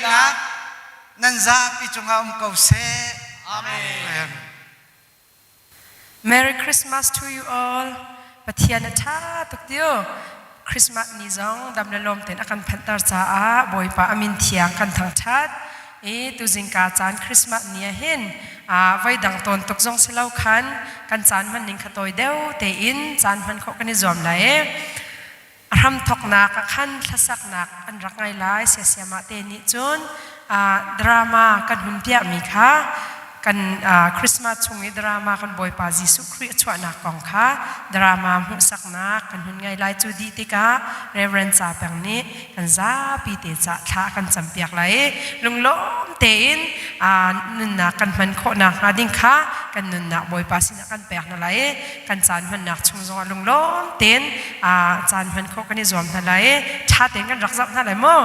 Daihnak nan zapi cungah um ko seh. Amen. Merry Christmas to you all. Pathian a ṭha tuk tiu. Christmas ni zong dam le lawm tein a kan phanhter caah Bawipa a min thiang kan thangṭhat. I tuzingka caan Christmas ni ah hin voi dang tawn tuk zong si lo khan kan caan hman ning kha tawi deuh tein caan hman khawh kan i zuam lai. A hramthawknak ah khan hlasaknak an rak ngai lai. Siasiamah te nih cun drama kan hun piahmi kha kan Christmas chung i drama kan Bawipa Jesuh Khrih a chuahnak kong kha drama hmuhsaknak kan hun ngei lai. Cu dih tikah Reverend Ca Peng nih kan zapi te ca thla kan campiak lai i lunglawm tein nunnak kan hman khawhnak hnga ding kha kan nunnak Bawipa sinah kan pek hna lai i kan caan hmannak chung zongah lunglawm tein caan hman khawh kan i zuam hna lai i ṭha tein kan rak zoh hna lai mu.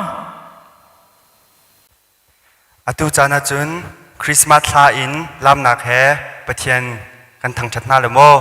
Atu caan ahcun Christmas thla in lamnak he Pathian kan thangṭhat hna lo maw?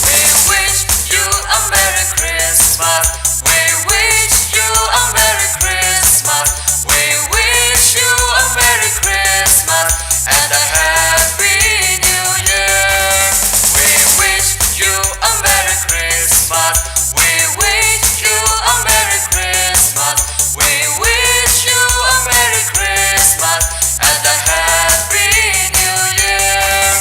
We wish you a Merry Christmas. We wish you a Merry Christmas. We wish you a Merry Christmas and a Happy New Year. We wish you a Merry Christmas. We wish you a Merry Christmas. We wish you a Merry Christmas and a Happy New Year.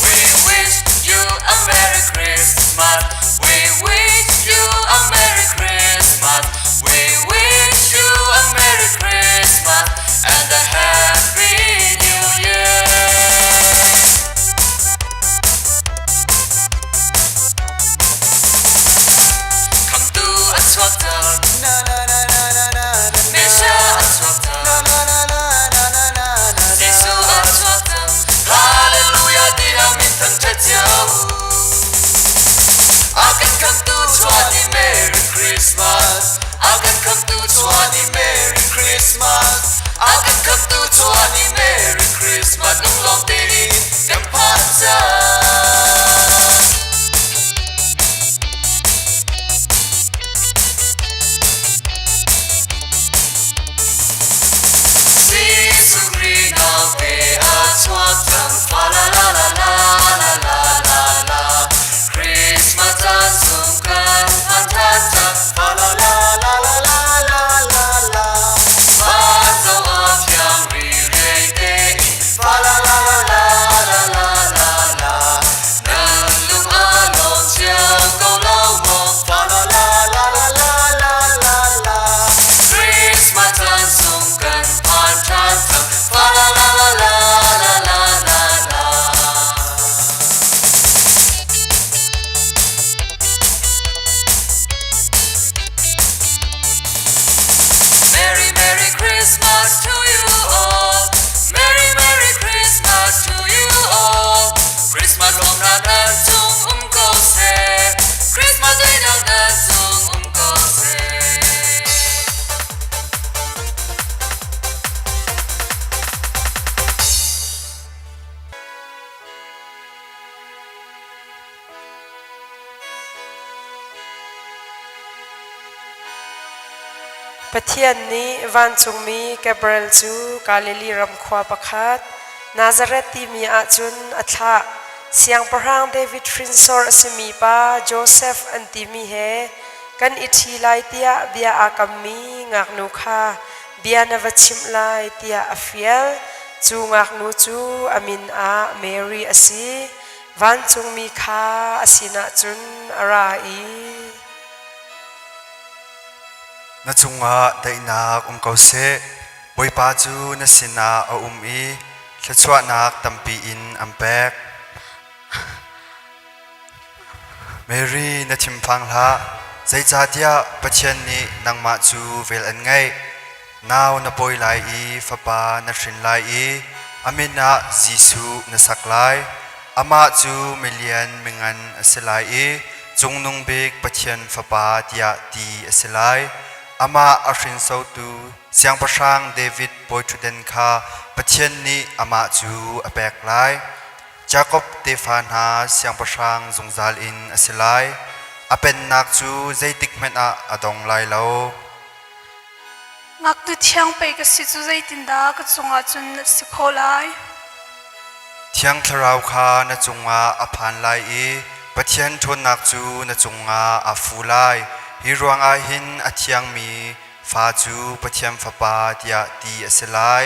We wish you a Merry Christmas. We wish you a Merry Christmas. We wish you a Merry Christmas and a Happy New Year. Khamtu a chuak cang. Messiah a chuak cang. Jesuh a chuak cang. Hallelujah tiah min thangṭhat cio. A kan khamtu chuah ni Merry Christmas. A kan khamtu chuah ni Merry Christmas. A kan khamtu chuah ni Merry Christmas. Lunglawm tein kan phan cang. Jesuh Khrih naute a chuak cang. Fa la la la la la la la la. Christmas caan sung kan hman ṭhan cang. Fa la la la la la la la la. Van zo a thiang ririai tein. Fa la la la la la la la la. Nan lung a lawm cio ko lo maw? Fa la la la la la la la la. Christmas caan sung kan phan ṭhan cang. Fa la la la la la la la la. Merry Merry Christmas to you all. Merry Merry Christmas to you all. Christmas lawmnak nan cung um ko seh. Christmas daihnak nan cung um ko seh. Pathian nih vancungmi Gabriel cu Galilee ram khua pakhat Nazareth timi ah cun a thlah. Siangpahrang David hrinsor a simi pa Josef an timi he kan i ṭhi lai tiah bia aa kammi ngaknu kha bia na va chimh lai tiah a fial. Cu ngaknu cu a min ah Mary a si. Vancungmi kha a sinah cun a ra i, Na cungah daihnak um ko seh. Bawipa cu na sinah a um i. thluachuahnak tampi in an pek. Mary, na thinphang hlah, zeicahtiah Pathian nih nangmah cu vel an ngeih. Nau na pawi lai i fapa na hrin lai i a min ah Jesuh na sak lai. Amah cu milian mingan a si lai i Cungnung Bik Pathian Fapa tiah ti a si lai. Amah a hrinsotu Siangpahrang David bawiṭhutdan kha Pathian nih amah cu a pek lai. Jakob tefa hna siangpahrang zungzal in a si lai. A pennak cu zeitikhmanh ah a dong lai lo. Ngaknu thiang pei ka si cu zeitindah ka cungah cun na si khawh lai? Thiang Thlarau kha na cungah a phan lai i Pathian ṭhawnnak cu na cungah aa fu lai. Hi ruangah hin a thiangmi fa cu Pathian Fapa tiah ti a si lai.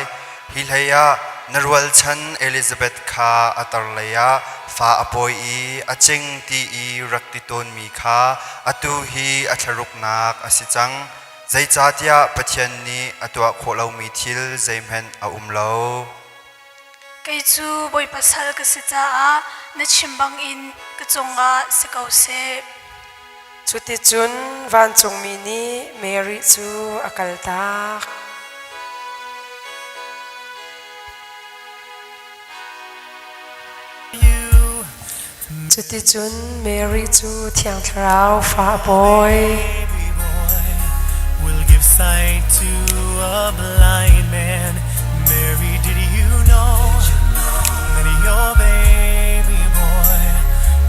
Hi hleiah na rualchan Elizabeth kha a tarlei ah fa a pawi i a cing ti i rak ti tawnmi kha atu hi a thlaruknak a si cang. Zeicahtiah Pathian nih a tuah khawh lomi thil zeihmanh a um lo. Kei cu Bawipa sal ka si caah na chim bangin ka cungah si ko seh. Cuticun vancungmi nih Mary cu a kaltak. Cuticun Mary cu Thiang Thlarau fa a pawi. Will give sight to a blind man. Mary, did you know that your baby boy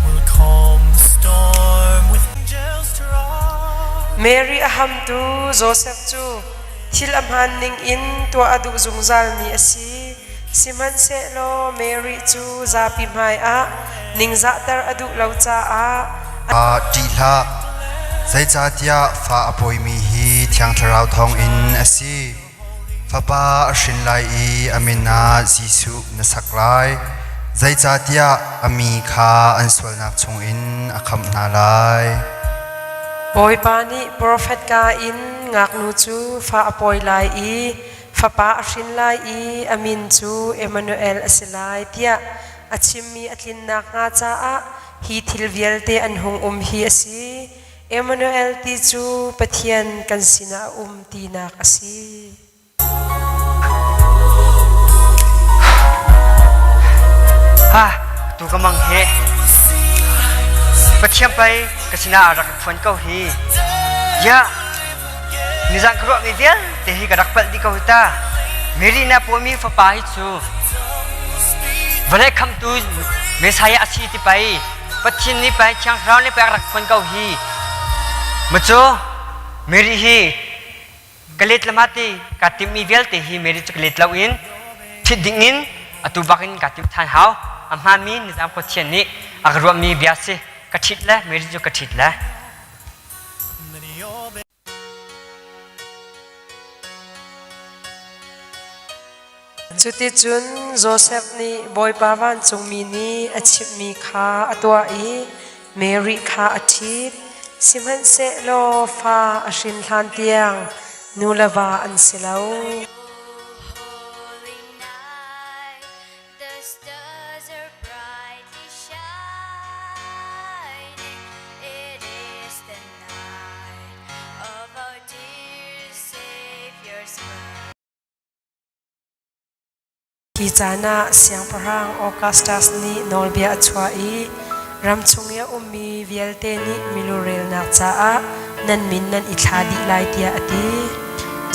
will calm the storm with angels trod? Mary a hamtu Josef cu thil a hmaan ningin tuah a duh zungzalmi a si. Sihmanhsehlaw Mary cu zapi hmaiah ningzahter a duh lo caah Ah ṭih hlah, zeicahtiah fa a pawimi hi Thiang Thlarau thawngin a si. Fapa a hrin lai i a min ah Jesuh na sak lai, zeicahtiah a mi kha an sualnak chungin a khamh hna lai. Bawipa nih profet ka in ngaknu cu fa a pawi lai i Fapa a hrin lai i a min cu Emmanuel a si lai tiah a chimmi a tlin nakhnga caah hi thil vialte an hung um hi a si. Emmanuel ti cu Pathian kan sinah a um tinak a si. Ha, tu ka mang he. Pathian pei ka sinah a rak phuan ko hi. Ya, Nizan ka ruahmi vialte hi ka rak palh dih ko hi ta. Mary na pawmi fapa hi cu vawlei khamtu Messiah a si ti pei Pathian nih pei Thiang Thlarau nih pei a rak phuan ko hi. Macu Mary hi ka let lama ti ka timhmi vialte hi Mary cu ka let lo in thit ding in atu bak in ka timh than hau. A hmaanmi nizam Pathian nih a ka ruahmi bia si ka ṭhit le Mary cu ka ṭhit le. Cuticun Josef nih Bawipa vancungmi nih a chimhmi kha a tuah i Mary kha a ṭhit. Sihmanhsehlaw fa a hrin hlan tiang nu le va an si lo. The stars are brightly shining. It is the night of our dear Savior's birth. Hi caan ah siangpahrang Augustus nih nawlbia a chuah i ram chung i a ummi vialte nih milurelnak caah nan min nan i thla dih lai tiah a ti.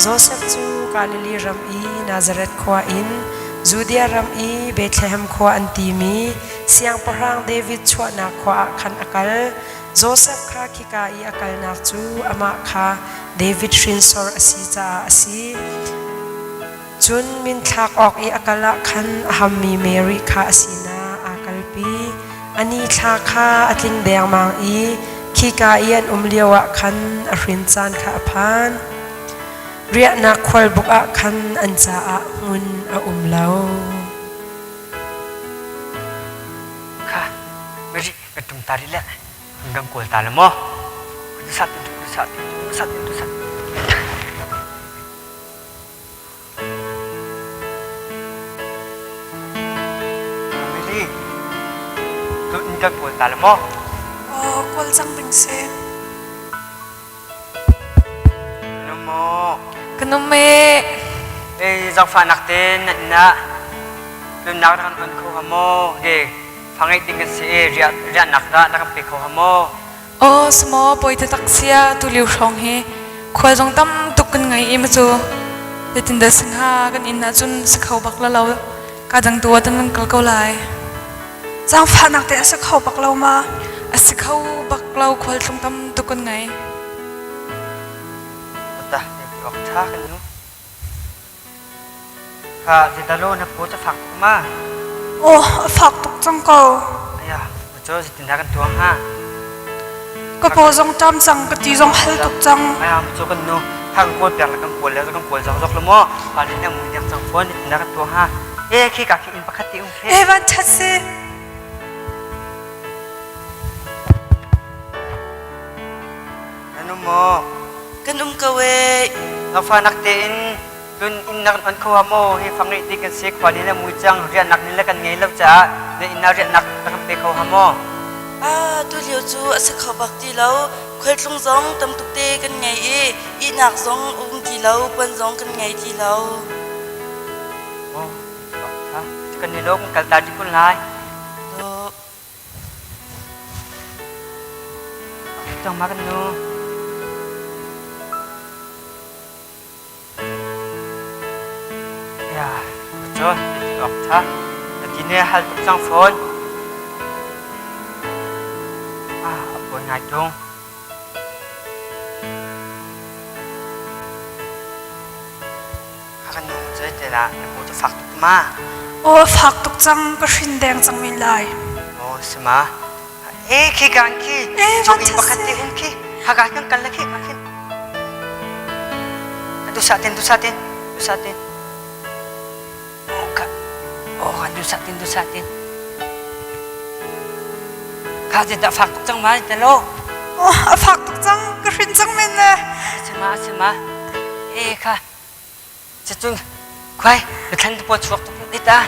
Josef cu Galilee ram i Nazareth khua in Judea ram i Bethlehem khua an timi Siangpahrang David chuahnak khua ah khan a kal. Josef kha khika i a kalnak cu amah kha David hrinsor a si caah a si. Cun minthlak awk i a kal ah khan a hammi Mary kha a sinah aa kalpi. A ni thla kha a tling dengmang i khika i an um lioah khan a hrin caan kha a phan. Riahnak khualbuk ah khan an caah hmun a um lo. Kha meri ka tum ta ri le kan kawl ta le maw sat sat sat sat kan kawl ta le maw? Aw, kawl cang ding si. Nu maw? Ka num e. Ei, zaangfahnak te na inn ah tlunnak na kan on kho hnga maw? Ge, fa ngeih ding kan si i riahnak dah na kan pe kho hnga maw? Aw, samaw poi taktak sia tu lio hrawng hi khual zong tam tuk kan ngei i ma cu zeitin dah si hnga kan inn ah cun si kho bak la lo ka dang tu ah tan kal ko lai. Zaangfahnak te a si kho bak lo ma? A si kho bak lo khual tlung tam tuk kan ngei. Ta, ti awk tha kan nu. Kha zitalo na phaw ca fak tuk ma? Aw, a fak tuk cang ko. Aya, maco zeitin dah kan tuang ha? Ka paw zong ṭam cang, ka ti zong hal tuk cang. Aya, maco kan nu, tha kan kawl piak le kan kawl le kan kawl zok zok lo maw? Pa le na mui dek cang fawn, zeitin dah kan tuang ha? E, khi ka khi inn pakhat ti um khi. E, van ṭhat si. Nan um maw? Kan um ko ee. Ngafanak tein tun inn na kan on kho ha maw? Hi fang ngeih ti kan si khua ni le mui cang riahnak ni le kan ngei lo caah na inn ah riahnak na kan pe kho ha maw? Ah, tu lio cu a si kho bak ti lo. Khualtlung zong tam tuk te kan ngei i ihnak zong um ti lo, puan zong kan ngei ti lo. Oh, kan ni lo kan kal ta ti kun lai. Cang ma kan nu. Ya, betul. Jadi ok tha. Jadi ne hal tuk cang phone. Ah, apa ngai tung. Kan nu zei te lah na ku tu fak tuk ma. Aw fak tuk cang ka hrin deng cang men lai. Oh sima. E khi kan khi. Chong in pakhat te um khi. Haka kan kan la khi ka khin. Tu sa ten tu sa ten tu sa ten. Oh ka. Oh kan tu sa ten tu sa ten. Kha te ta fak tuk cang ma te lo. Oh a fak tuk cang ka hrin cang men le. Sima sima. E kha. Cun khuai na thlan te pawl chuak tuk ni ta.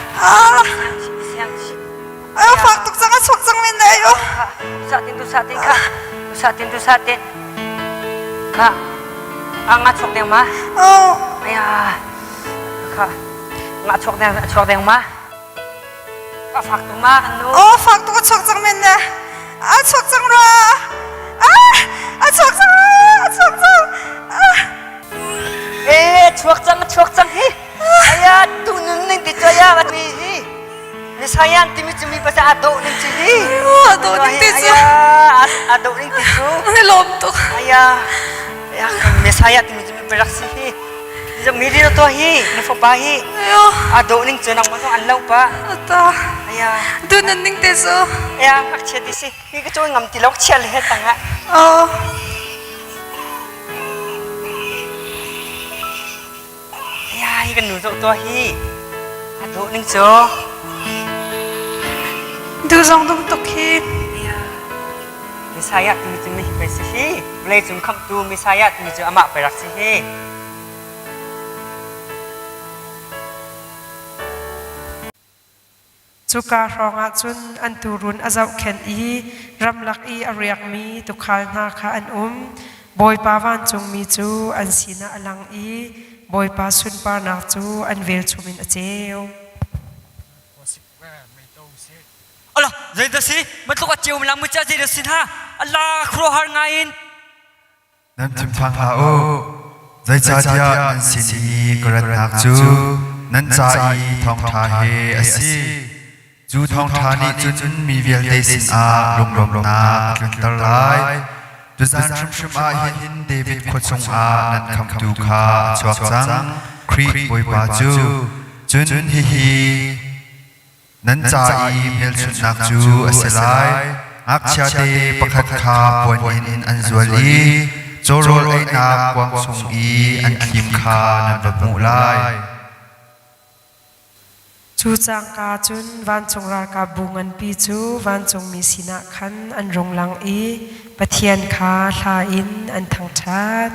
Ayo fak tuk cang a chuak cang men le ayo. Tu sa tin tu sa tin kha. Tu sa tin tu sa tin. Kha. A nga chuak deng ma? Oh. Aya. Kha. Nga chuak deng chuak deng ma? Ka fak tuk ma kan nu. Oh fak tuk a chuak cang men le. A chuak cang rua. Ah! A chuak cang. A chuak cang. Ah! Eh, chuak cang, chuak cang hi. Aya, tu nun ning ti choya ma mi hi. Ni sayan ti mi chu mi pasa ado ning chi hi. Ado ning ti chu. Aya, ado ning ti chu. Ni lom tuk. Aya, aya, me saya ti mi chu mi perak si hi. Mi ri to hi, na fo pa hi. Ayo. Ado ning chu nang ma an lo pa. Ata. Aya. Tu nun ning te chu. Aya, hak chia ti si. Hi ka chu ngam ti lok chia le he tanga. Oh. Ya, hi kan nu zoh tuah hi. A dawh ning cu. Du zong dum tuk hi. Messiah timi cu mi pei si hi. Vawlei cung khamhtu Messiah timi cu amah pei rak si hi. Cuka hrawngah cun an tuurun a zohkhenh i ramlak i a riakmi tuukhal hna kha an um. Bawipa vancungmi cu an sinah a lang i Bawipa sunparnak cu an velchum in a ceu. Allah zeidah si matluk a ceu lam mu cha zeidah sin ha Allah khro har ngai in Nan thinphang hlah u, zeicahtiah nan sin i ka ratnak cu nan ca i thawngṭha he a si. Cu thawngṭha nih cun mi vialte sinah lunglawmhnak a tlunter lai. Tuzan hrimhrim ah hin David khua chungah nan khamhtu kha a chuak cang, Khrih Bawipa cu. Cun hihi Nan ca i hmelchunhnak cu a si lai. Ngakchiate pakhat kha puan in an zual i cawrawl einak kuang chung i an thlim kha nan va hmuh lai. Cu cangka cun vancung ralkapbu nganpi cu vancungmi sinah khan an rung lang i Pathian kha hla in an thangṭhat.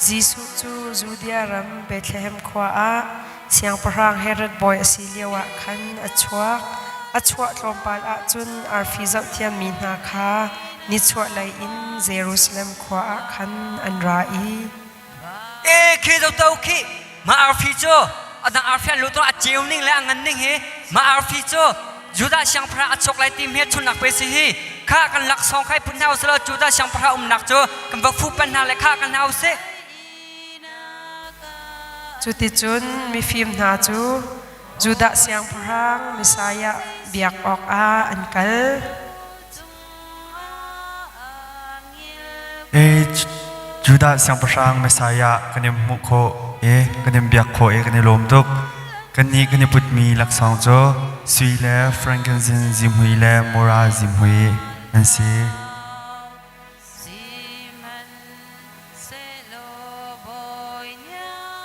Jesuh cu Judea ram Bethlehem khua ah Siangpahrang Herod bawi a si lioah khan a chuak. A chuah tlawmpal ah cun arfi zohthiammi hna kha nichuahlei in Jerusalem khua ah khan an ra i, E khi zo to khi ma arfi cu a dang arfi an luh a ceu ning le a ngan ning hi ma arfi cu Judah siangpahrang a chuak lai ti hme chunnak pe si hi kha kan laksawng khai phun hna usih Judah siangpahrang umnak cu kan va fu pan hna le kha kan hna usih. Cuticun mifim hna cu Judah siangpahrang Messiah biak awkah an kal. E Judah siangpahrang Messiah kan in hmuh khawh i kan in biak khawh i kan i lawm tuk. Kannih kan i putmi laksawng cu sui le frankincense zihmui le mura zihmui an si.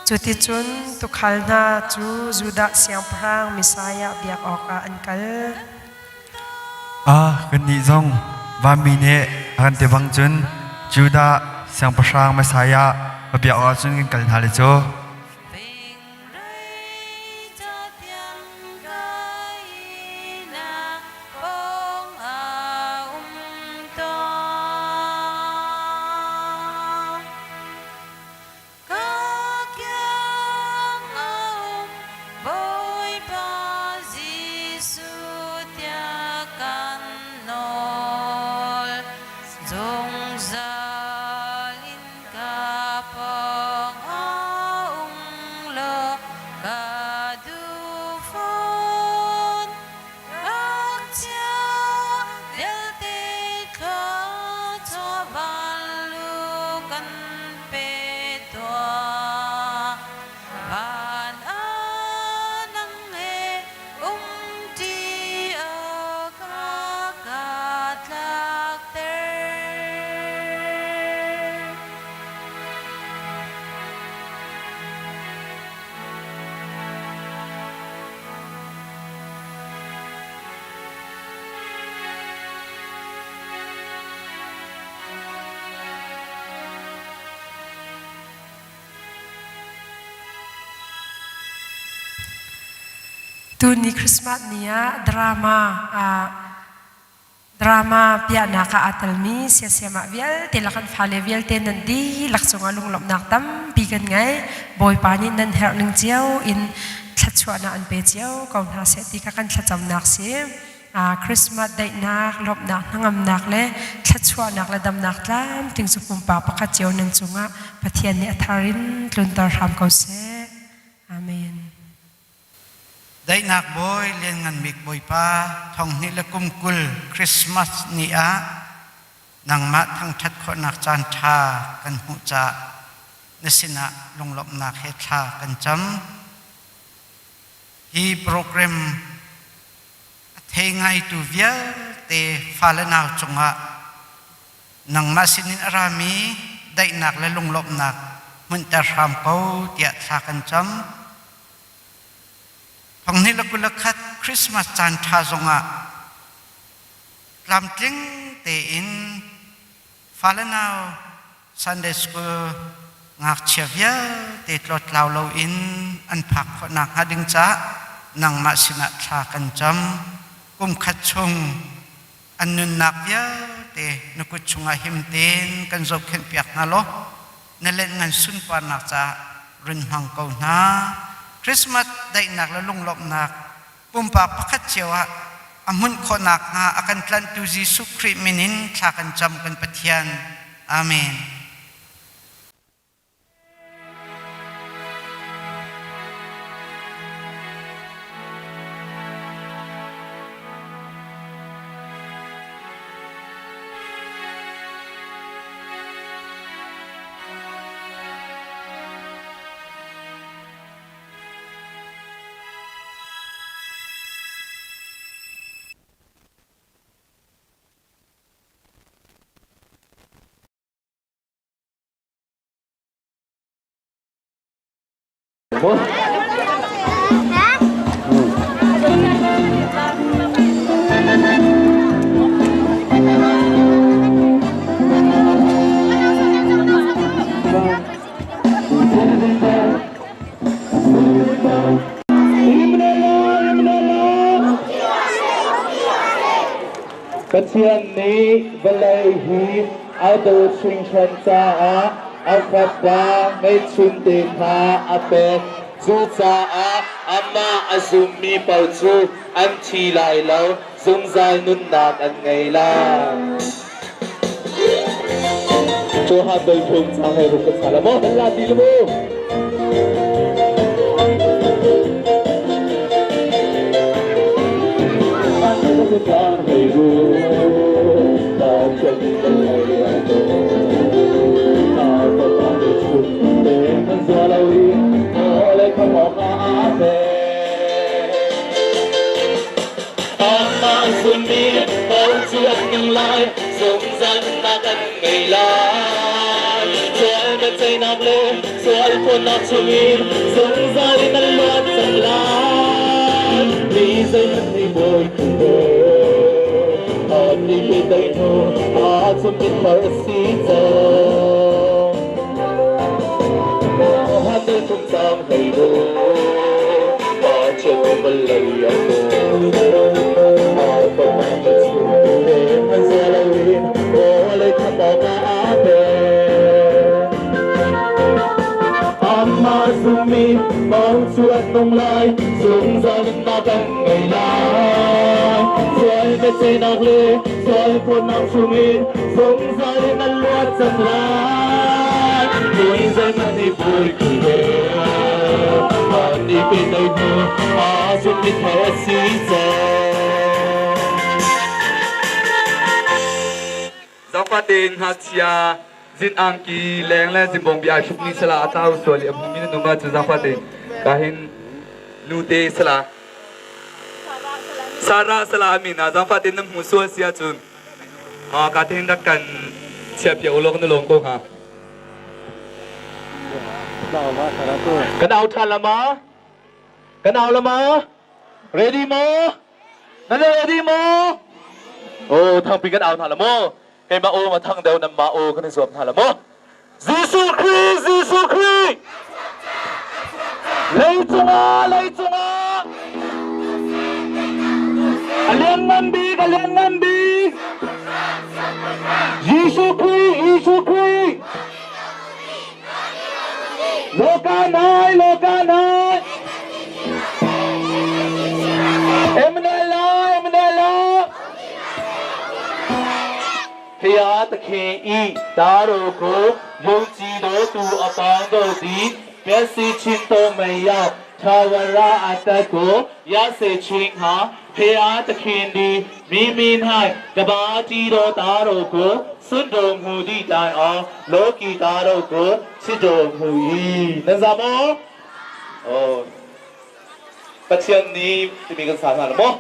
Cuticun tuukhal hna cu Judah siangpahrang Messiah biak awkah an kal. Ah, kannih zong vanmi nih a kan ti bang cun Judah siangpahrang Messiah va biak awkah cun kan kal hna lai cu. Tuni Christmas ni ah drama drama piahnak ah aa telmi siasiamah vialte le kan fale vialte nan dihlak cungah lunglawmhnak tampi kan ngei. Bawipa nih nan herh ning cio in thluachuahnak an pe cio ko hna seh ti kha kan thlacamnak si. Christmas daihnak, lawmhnak, hnangamnak le thluachuahnak le damnak tlamtling cu pumpak pakhat cio nan cungah Pathian nih a thar in tlunter hram ko seh. Amen. Daihnak Bawi Lianngan Bik Bawipa thonghnih le kum 20 Christmas ni ah nangmah thangṭhat khawhnak caan ṭha kan hmuh caah na sinah lunglawmhnak he thla kan cam. Hi program a thei ngaitu vialte fale nau cungah nangmah sinin a rami daihnak le lunglawmhnak hmunhter hram ko tiah thla kan cam. Thonghnih le 21 Christmas caan ṭha zongah tlamtling tein fale nau Sunday School ngakchia vialte tlawttlau loin an phak khawh nakhnga ding caah nangmah sinah thla kan cam. Kum khat chung an nunnak vialte na kut chungah him tein kan zohkhenhpiak hna law na lenhngan sunparnak caah run hmang ko hna. Christmas daihnak le lunglawmhnak pumpak pakhat cio ah a hmunh khawh nakhnga a kan tlanhtu Jesuh Khrih min in thla kan cam kan Pathian. Amen. Pathian nih vawlei hi a dawt hringhran caah a Fapa ngeihchunte kha a pek. Cucaah amah a zummi paoh cu an thi lai lo, zungzal nunnak an ngei lai. Johan dal thum chang he ruk ka chala mo kan la ti le mu. Sual chungin zungzal in an luat cang lai. Mi zeihmanh nih bawi Ni pe dai hnu a chum thar si cang. Han dal tum cang hei ro pa chen bal lei a ko. A pa ma ka chu te man za lo in o le kha pa ma a pe. Amma zumi mau chu an nung lai zungzal in na kan ngei lai. Sual me che nak le sual phun nak chungin zungzal in an luat cang lai. Tui zai man ni pui ku he ni pe dai nu a zum mi the si cang. Zafatin ngakchia zin angki leng le zimbong bi ai hruk mi sala atau sual i a hmu mi nan um ah cu zafatin ka hin nute sala Sarah sala amin ah zafatin nan hmu sual si ahcun ka tin rak kan chia piak ulok na lawm ko hnga. Kan au ṭhan la ma? Kan au la ma? Ready maw? Nan ready maw? Oh, thangpi kan au hna la maw? Keimah aw ma thang deuh nan mah aw kan i zuam hna la maw? Jesuh Khrih, Jesuh Khrih! Leicung ah, leicung ah! A lianngan bik, a lianngan bik! Jesuh Khrih, Jesuh Khrih! Loka nai, loka nai! Emmanuel la, Emmanuel la! ဘုရားသခင်ဤသားတော်ကိုယုံကြည်တော်သူအပေါင်းတို့သည်ပျက်စီးခြင်းသို့မရောက်ထာဝရအသက်ကိုရစေခြင်းဟာဘုရားသခင်သည်မိမိ၌တပါးတည်းသောသားတော်ကိုစွန့်တော်မူသည့်တိုင်အောင်လောကီသားတော်ကိုချစ်တော်မူ၏နဇာမောအော် Pathian nih timi kan sa hna la maw?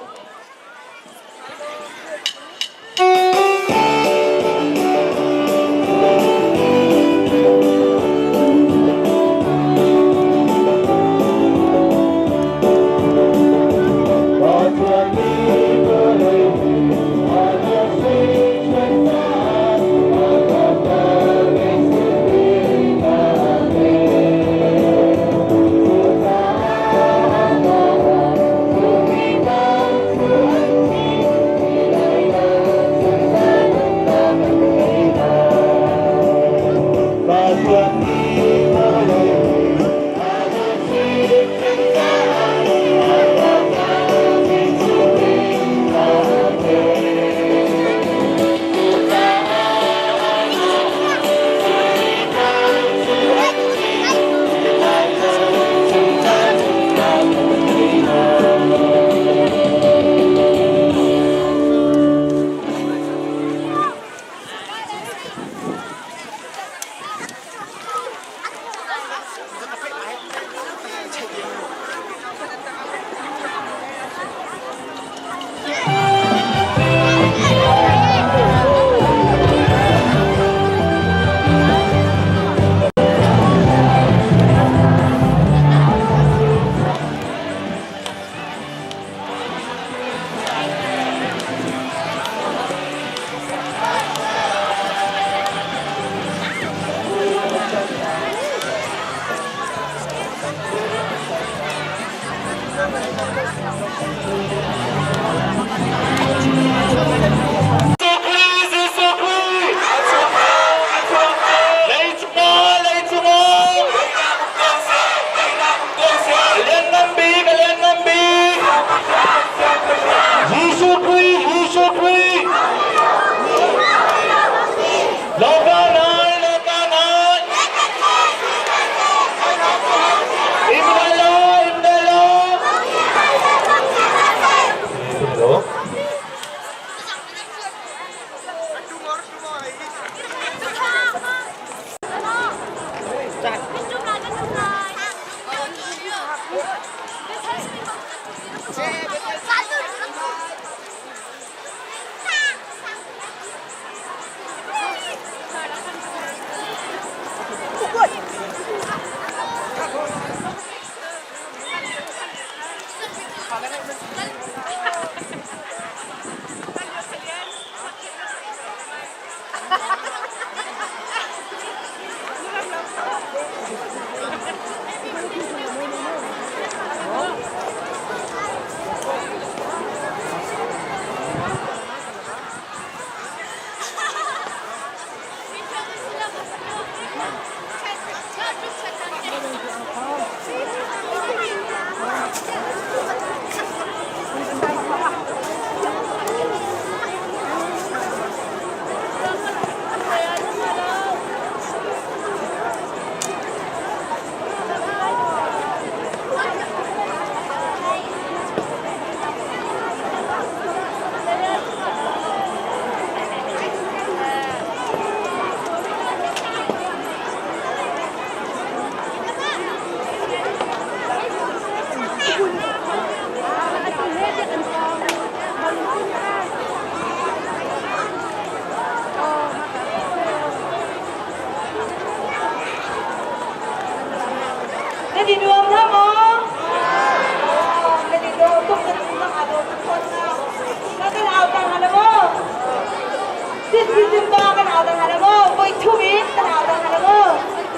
au ta hna maw? Voi thum in kan au ta hna maw?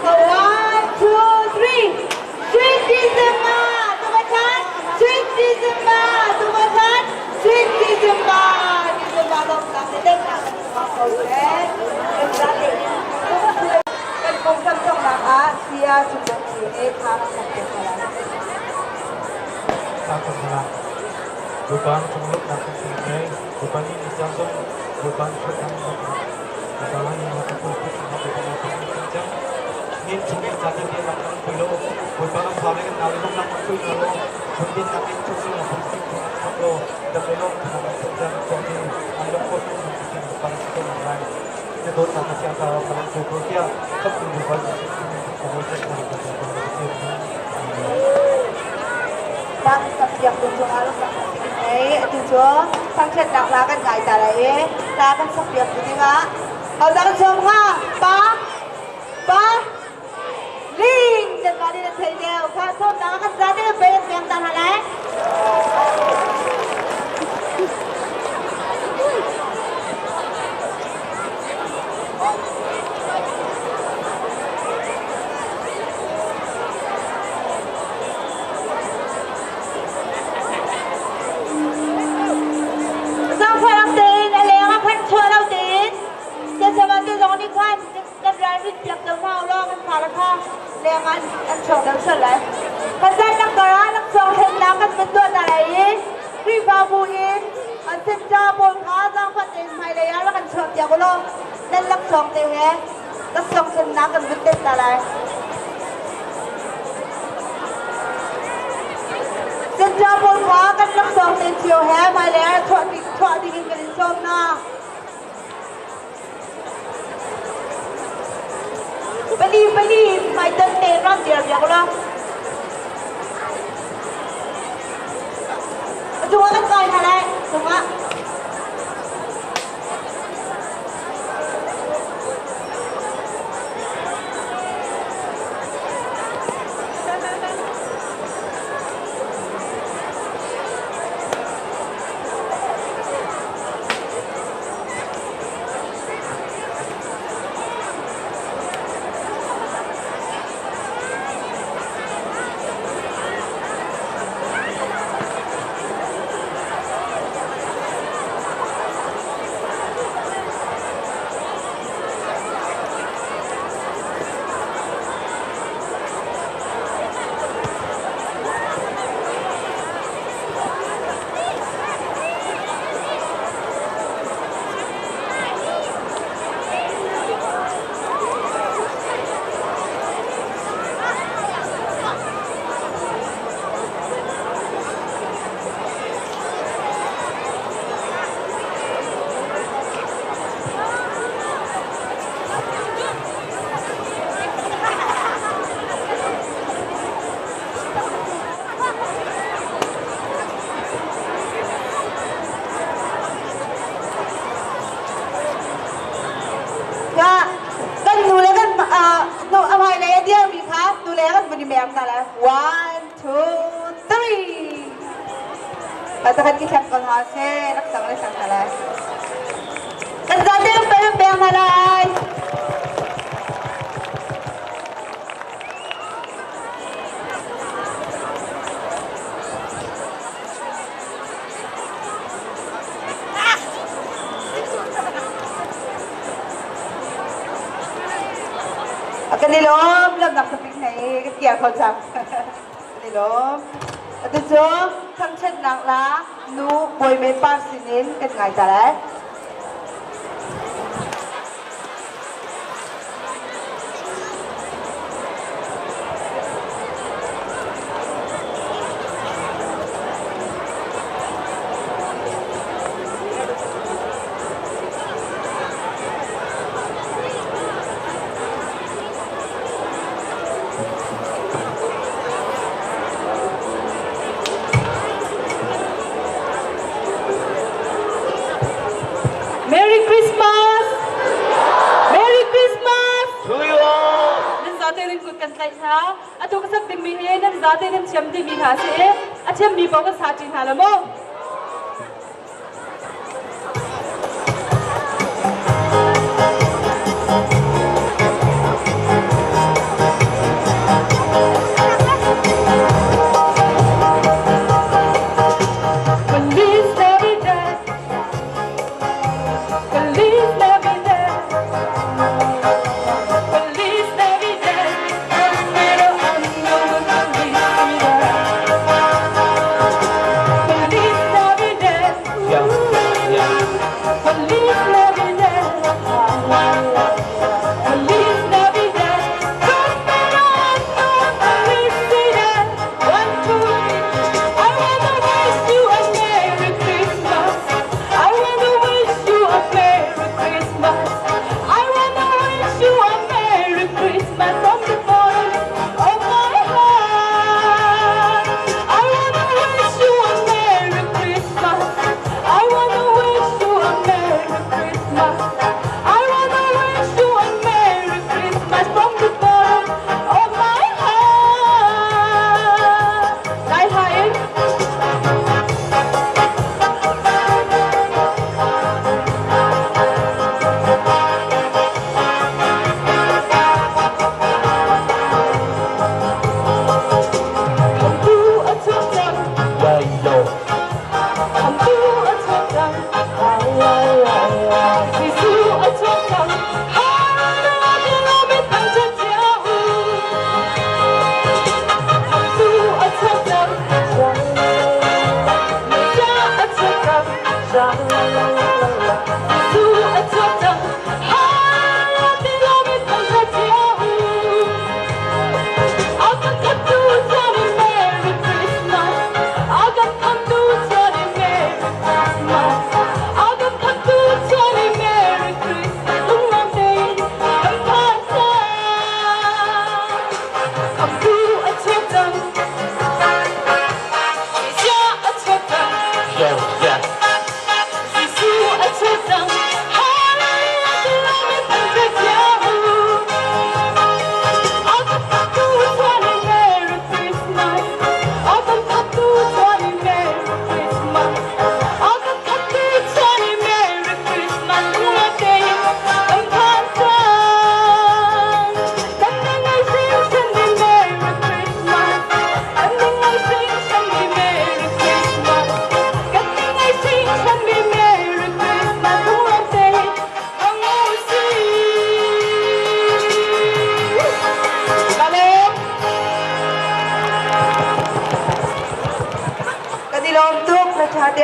So one, two, three. Sweet December, tumatan. Sweet December, tumatan. Sweet December. December dong tak te deng na kan ko se. Kan za te. Kan kong sam song nak ah sia sumong si ne tha kan te khala. Bukan cungluk nak tinggal, bukan ini jantung, bukan sedang bukan ini nak pulpit nak bukan nak kencang. Nin cungin jatuh dia nak pulo, bukan saling nalung nak pulo, mungkin nak cungin nak pulpit nak pulo, dan pulo nak kencang jadi alung pun nak depan kita nak lain. Itu nak siapa paling cukup dia, tapi bukan Bang sak piak tu cung ah lungtak kan si ngei atu cu thangṭhat nak la kan ngai ta lai i la kan sak piak tu dingah hodah kan sawm hnga pa pa ling nan mah nih nan thei deuh kha sawmnak ah kan za te pei an peng ta hna lai. Zangfah tein a leng ah khan chuah lo tein siasama te zong nih khan kan ralrin piak deuh hna ulaw kan fale kha leng ah an chuak deuh sual lai. Kan zan kar ah laksawng thlennak kan van tuah hna lai i Khrihfabu in an senṭa pawl kha zaangfah tein hmailei ah rak kan chuah piak ulaw nan laksawng te he laksawng thlennak kan vun tenh hna lai. Senṭa pawl kha kan laksawng te cio he hmailei ah chuah ding in kan in sawm hna. Pali pali in hmaiton te ram dir biak ulaw. A cungah kan kai hna lai. Cungah. Kan nu le kan nu a hmailei a dirmi kha nu le kan vun i mer hna lai. One, two, three. Takhat ki thlak ko hna seh, rak sang le sang hna lai. Kan zate peng peng hna lai. Kan i lawm lawmnak sapik nei kan kiar kho cang. Kan i lawm. Atu cu thangṭhatnak la nu Bawi Men Par sinin kan ngai ta lai. Merry Christmas! Merry Christmas! To you all! Nan zate in kut kan tlaih hna. Atu ka sak dingmi hi nan zate nan thiam dihmi hna a si i a thiammi paoh kan sa ṭi hna la maw?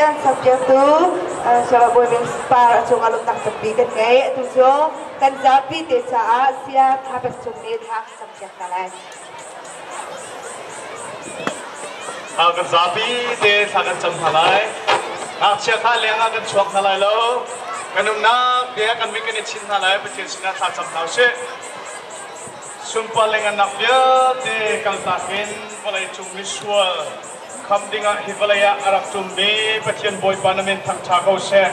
kan sakpiaktu Saya Bawi Bing Par a cungah lawmhnak tampi kan ngei. Atu cu kan zapi te caah Saya Tha Pek Cung nih thla a campiak hna lai. Kan zapi te thla kan cam hna lai. Ngakchia kha leng ah kan chuak hna lai lo. Kan umnak te ah kan mit kan i chinh hna lai. Pathian sinah thla cam hna usih. Sunpar le ngannak vialte kaltak in vawleicung misual kham dingah hi vawlei ah a rak ṭummi Pathian Bawipa na min thangṭha ko seh.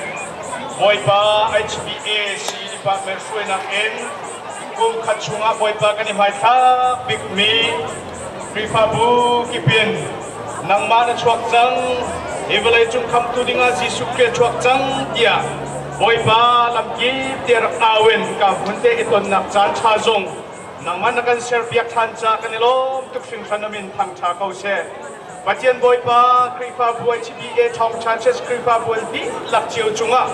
Bawipa HBAC department hruainak in kum khat chungah Bawipa kan i hmaithlak bikmi Khrihfabu kip in nangmah na chuak cang, hi vawleicung khamtu dingah Jesuh Khrih a chuak cang tiah Bawipa lamkip te rak au in ka hmun te i tonnak caan ṭha zong nangmah na kan serpiak ṭhan caah kan i lawm tuk hringhran. Amin thangṭha ko seh. Pathian Bawipa Khrihfabu HBA Thawng Churches Khrihfabu an dihlak cio cungah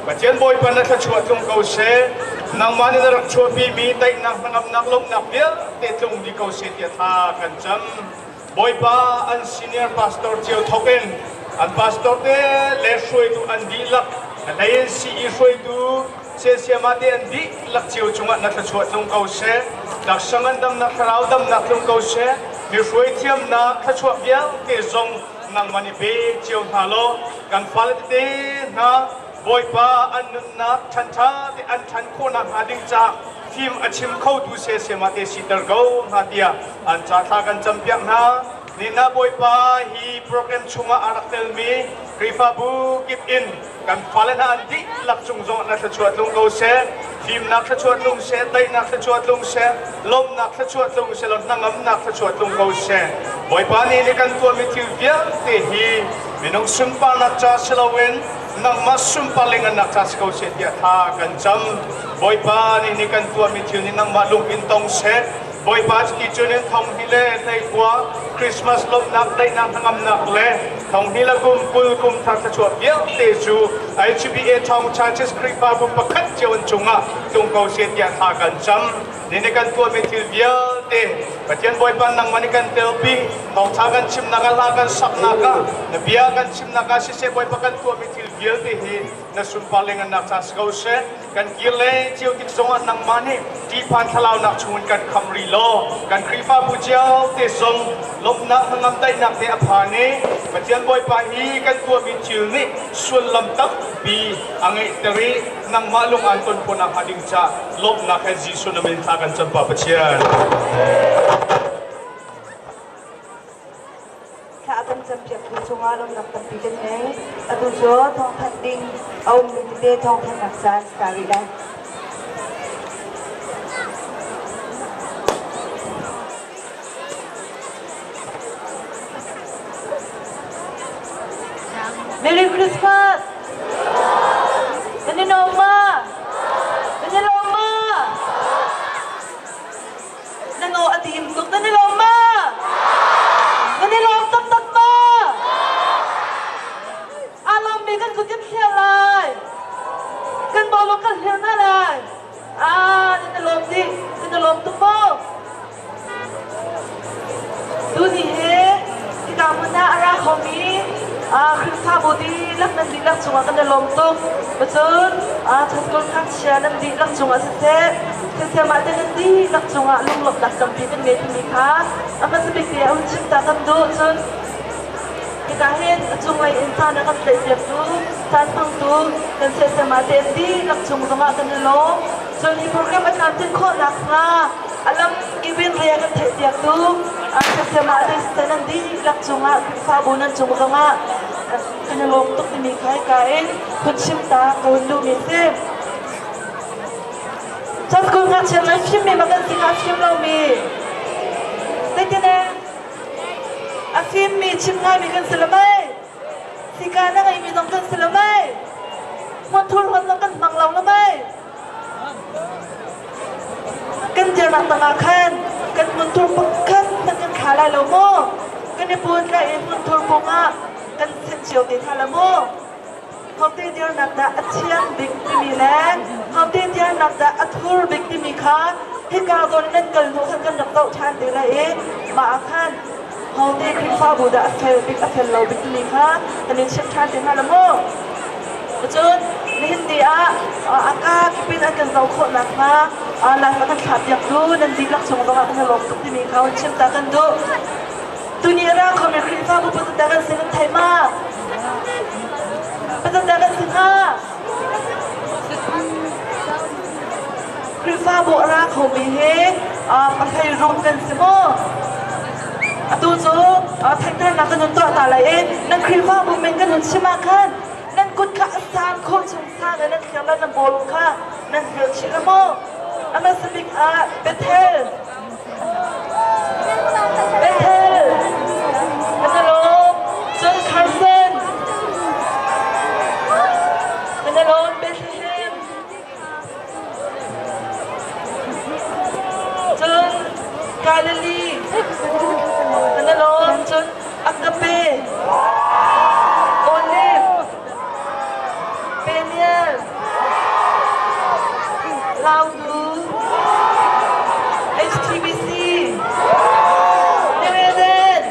Pathian Bawipa na thluachuah tlung ko seh. Nangmah nih na rak chuahpimi daihnak hnangamnak lawmhnak vialte tlung dih ko seh tiah thla kan cam. Bawipa an senior pastor cio thawk in an pastor te le hruaitu an dihlak a hlei in CE hruaitu siasiama te an dihlak cio cungah na thluachuah tlung ko seh. Taksa ngandamnak thlarau damnak tlung ko seh. Mi hruai thiamnak thluachuah vialte zong nangmah nih pe cio hna law kan fale tete hna Bawipa an nunnak ṭhanṭha te an ṭhan khawhnak hnga ding caah fim a chim khotu sesema te siter ko hna tiah an ca thla kan campiak hna. Nina Bawipa hi program chungah a rak telmi Khrihfabu kip in kan fale hna an dihlak cung zong na thluachuah tlung ko seh. Fimnak thluachuah tlung seh, daihnak thluachuah tlung seh, lawmhnak thluachuah tlung seh, law hnangamnak thluachuah tlung ko seh. Bawipa nih ni kan tuahmi thil vialte hi minung sunparnak ca si loin nangmah sunpar le ngannak ca si ko seh tiah thla kan cam. Bawipa nih ni kan tuahmi thil nih nangmah lung in tong seh. Bawipa cuti cun in thong hi le hleikua Christmas lawmhnak daihnak hnangamnak le thong hi le kum 20 kum thar thluachuah vialte cu HBA Thawng Churches Khrihfabu pakhat cio an cungah tlung ko seh tiah thla kan cam. Ni kan tuahmi thil vialte Pathian Bawipa nangmah nih kan telpi thawngṭha kan chimnak ah hla kan saknak ah na bia kan chimnak ah siseh Bawipa kan tuahmi thil vialte hi na sunpar le ngannak ca si ko seh. Kan kir le cio tik zongah nangmah nih ṭihphan thlalaunak chungin kan kham rih law kan Khrihfabu cio te zong lawmhnak hnangam daihnak te a phan i Pathian Bawipa hi kan tuahmi thil nih sullam tampi a ngeihter i nangmah lung aan ton khawhnak hnga ding ca lawmhnak he Jesuh na min thla kan cam Pa Pathian. Thla a kan campiaktu cungah lawmhnak tampi kan ngei. Atu cu thawngthanh ding a ummi tete thawngthanhnak caan si ta rih lai. Merry Christmas! Nan i nuam ma? Nan i lawm ma? Nan aw a tim tuk. Nan i lawm ma? Nan i lawm taktak ma? Aa lawmmi kan kut kan thliar lai. Kan bawlung kan hlir hna lai. Ah, nan i lawm dih. Nan i lawm tuk maw? Tuni hi hika hmun ah a ra khomi Khrihfabu dihlak nan dihlak cungah kan i lawm tuk. Cun Chatkul ngakchia nan dihlak cungah siseh, Thiamthiam ah te nan dihlak cungah lunglawmhnak tampi kan ngei timi kha a hmasa bik te ah hun chim ta kan duh. Cun hika hin a cunglei in caan a kan tlaihpiaktu, caan hmangtu kan siasem ah te an dihlak cung zongah kan i lawm. Cun hi program a tlamtlin khawh nakhnga a lam kip in re a kan theihpiaktu siasem ah te nan dihlak cungah Khrihfabu nan cung zongah kan i lawm tuk timi kha hika in hun chim ta ka hun duhmi a si. Cun ngakchia cu fimmi ma kan si hnga fim lomi? Zeitin eh? A fimmi chim ngaimi kan si lo mei? Sika na ngeimi zong kan si lo mei? Hmunthur hon zong kan hmang lo lo mei? Kan dirnak tangah khan kan hmunthur pakhat hmanh kan thla lai lo maw? Kan i put lai i hmunthur pung ah kan thenh cio te hna lo maw? Hote dirnak dah a thiang bik timi le hote dirnak dah a thur bik timi kha hika zawn nan kal hnu khan kan rak zoh ṭhan te lai i mah ah khan. Hote Khrihfabu dah a fel bik a fel lo bik timi kha kan in chimh ṭhan te hna la mu. Cun nihin ni ah a ka kipin an kan zoh khawh nakhnga live a kan thlahpiaktu nan dihlak chung zongah kan i lawm tuk timi kha hun chim ta kan duh. Tuni a ra khomi Khrihfabu pazat kan si nan thei ma? Pazat kan si hnga? Khrihfabu a ra khomi hi pahlei rum kan si maw? Atu cu theihternak kan hun tuah ta lai i nan Khrihfabu min kan hun chim ah khan nan kut kha a sang khawh chung sang in nan thlir le nan bawlung kha nan hrilh chih la maw? A hmasa bik ah Bethel Bethel kan i lawm cun Carson kan i lawm Bethlehem Cun Galilee kan i lawm cun Agape, Olive, Peniel, Lautu, HTBC, New Eden,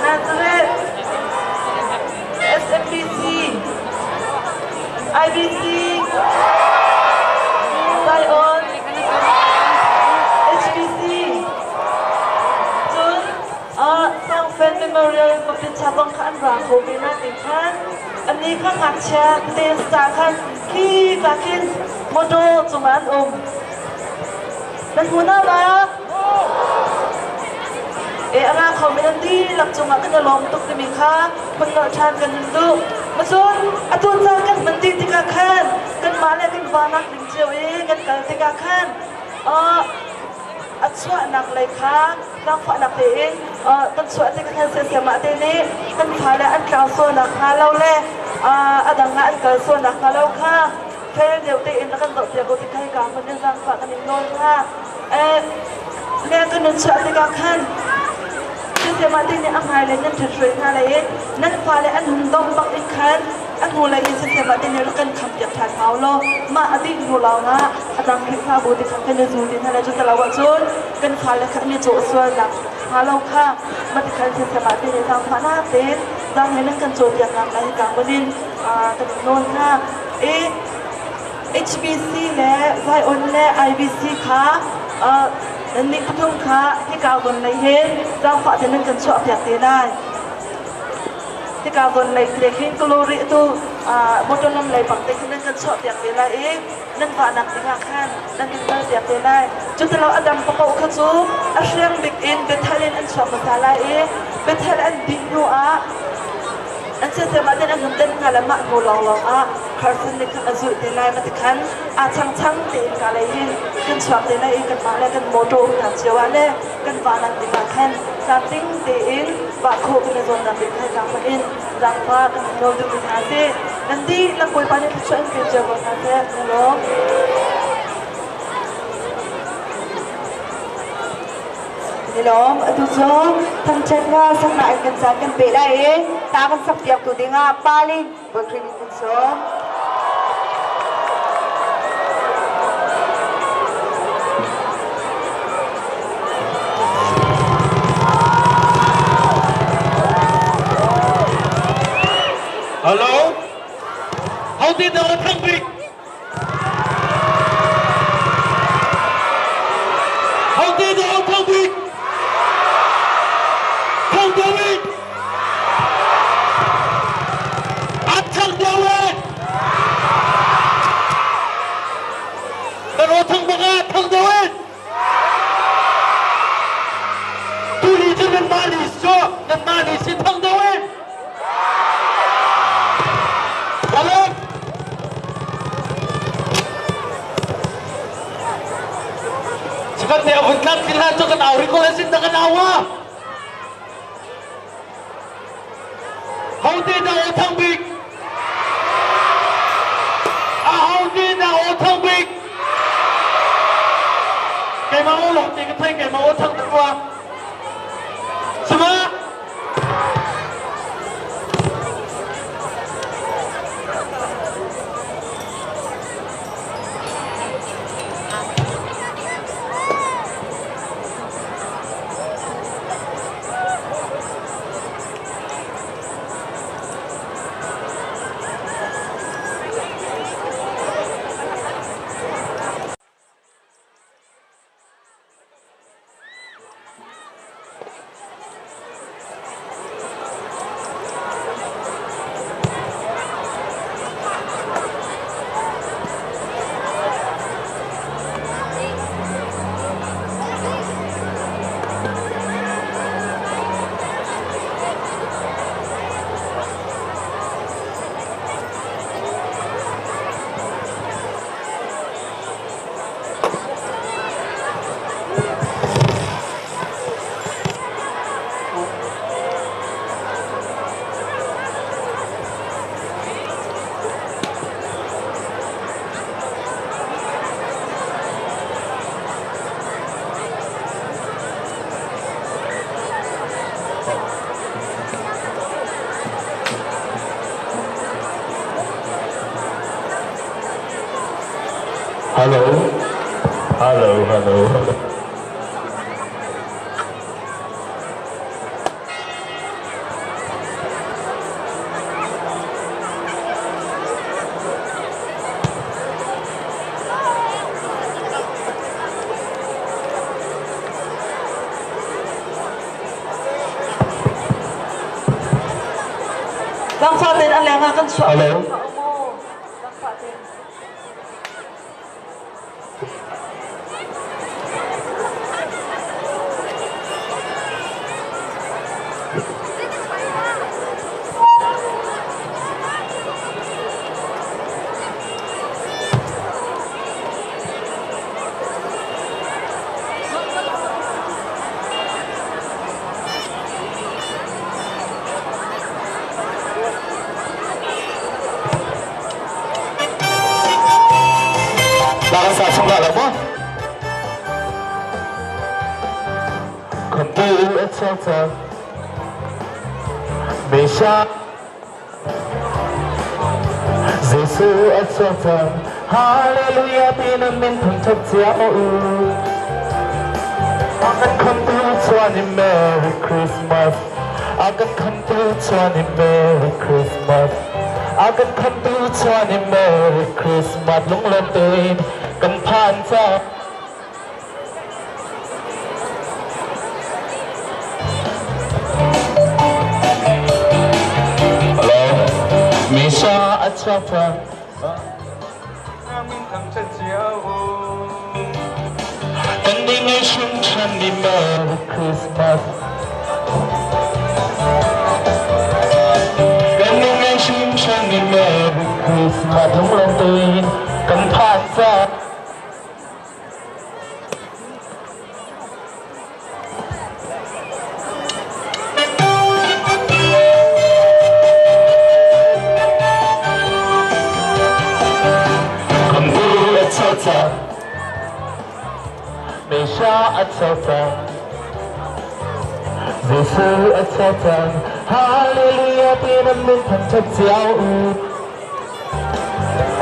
Nazareth, SMBC, IBC, Zion, HBC, cun Sangfen Memorial Baptist Chapel kha an ra kho ve na ti khan anni kha ngakchia te sa khan khi ka khin motor cungah an um. Nan hmu na ma? E a ra kho mi nan dihlak cungah kan i lawm tuk timi kha hun nolh ṭhan kan in duh. Macun atu caan kan hman dih tikah khan kanmah le kan va nak ding cio i kan kal tikah khan a chuahnak lei kha zaangfahnak tein kan chuah tikah khan siasiamah te nih kan fale an tlau sualnak hnga lo le a dang ah an kal sualnak hnga lo kha fel deuh tein na kan zohpiak ko ti kha hika hmun in zaangfah kan in nawl hna. Leng kan nun chuah tikah khan siasiamah te nih a hmailei nan ṭhithruai hna lai i nan fale an hun dong bak in khan a hnulei in siasiamah te nih rak kan khampiak ṭhan hau law mah a dih hnu lawngah a dang Khrihfabu te khan kan i zul ti hna lai. Cu ti lo ahcun kan fale kha an i cawh sualnak hnga lo kha mah ti khan siasiamah te nih zaangfahnak tein zaang he nan kan cawnpiaknak lai hika hmun in kan in nawl hna. I HBC le Zion le IBC kha nannih pathum kha hika von lei hin zaangfah te nan kan chuahpiak te lai. Hika von lei te khin glory tu motor lam lei bang te khin nan kan chuahpiak te lai i nan vahnak dingah khan nan kan kalpiak te lai. Cutilo a dang paoh kha cu a hriang bik in Bethel in an chuak hmasa lai i Bethel an dih hnu ah An siasem ah an hun den hna le mah hnu lawnglawng ah Carson nih khan a zulh te lai ma ti khan aa changchang tein ka lei hin kan chuak te lai i kanmah le kan motor umnak cio ah le kan vahnak ding ah khan tlamtling tein vah khawh kan i zawnnak ding khan zaangfah in zaangfah kan nawl duhmi hna si. Nan dihlak Bawipa nih thluachuah in pe cio ko hna seh. Kan i lawm. Nilawm atu cu thangṭhat nga saknak in kan caan kan peh lai i ta kan sak piaktu dingah Palin Bawi in kan sawm. Hello? How did the thang bik? Hote dah thang bik? Thang deuh An thang deuh eh! Kan aw thang bak ah thang deuh eh! Tuli cu nanmah nih cu nanmah nih si thang deuh eh! Balik! Cepat dia vun tlak sila cu kan au ri ko lai sin kan au ah. Hote dah aw thang bik? A hote dah aw thang bik? Keimah aw lawng te ka thei keimah aw thang tuk rua. Sima? Hello. Hello, hello, hello. Zaangfah tein a leng ah kan chuah. Hello. Zaangfah tein. Baka sa chung dah lo maw? Khontu a chuak cang. Mesha Jesuh a chuak cang. Hallelujah ti na min thangṭhat cia u. A kan khamtu chuan in Merry Christmas. A kan khamtu chuan in Merry Christmas. A kan khamtu chuan in Merry Christmas lunglawm tein kan phan cang. Hello. Misha a chuak cang. Kan ding i hrimhrim ni Merry Christmas. Kan ding i hrimhrim ni Merry Christmas. Lunglawm tein kan phan cang. Mesha a chuak Jesuh a chuak Hallelujah ti nan min thangṭhat cio u.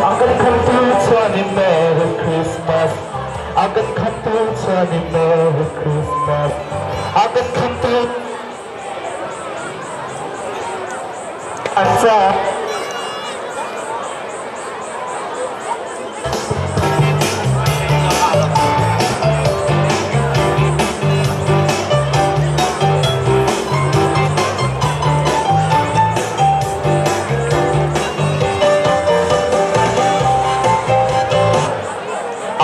A kan khamtu chuan in Merry Christmas. A kan khamtu chuan in Merry Christmas. A kan khamtu an ca.